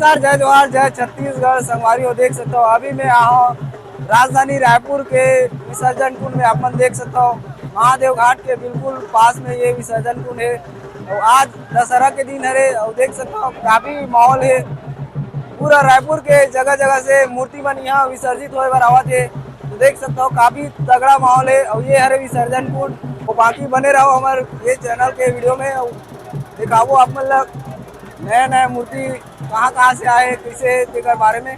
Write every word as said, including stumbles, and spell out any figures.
जोहार, जय जोहार, जय छत्तीसगढ़। संगवारी हो, देख सकथव, अभी मैं आए हंव राजधानी रायपुर के विसर्जन कुंड में। आप मन देख सकथव, महादेव घाट के बिल्कुल पास में ये विसर्जन कुंड हे। अउ आज दशहरा के दिन हरे, अउ देख सकथव, काफी माहौल हे। पूरा रायपुर के जगह-जगह से मूर्ति मन यहाँ विसर्जित होए बर आवत हे। तो देख सकथव, काफी तगड़ा माहौल हे। अउ ये हरे विसर्जन कुंड। तो बाकी बने रहो हमर ये channel के video में, अउ दिखाबो आप मन ला नया-नया मूर्ति कहाँ-कहाँ से आए, कैसे हे, तेकर बारे में।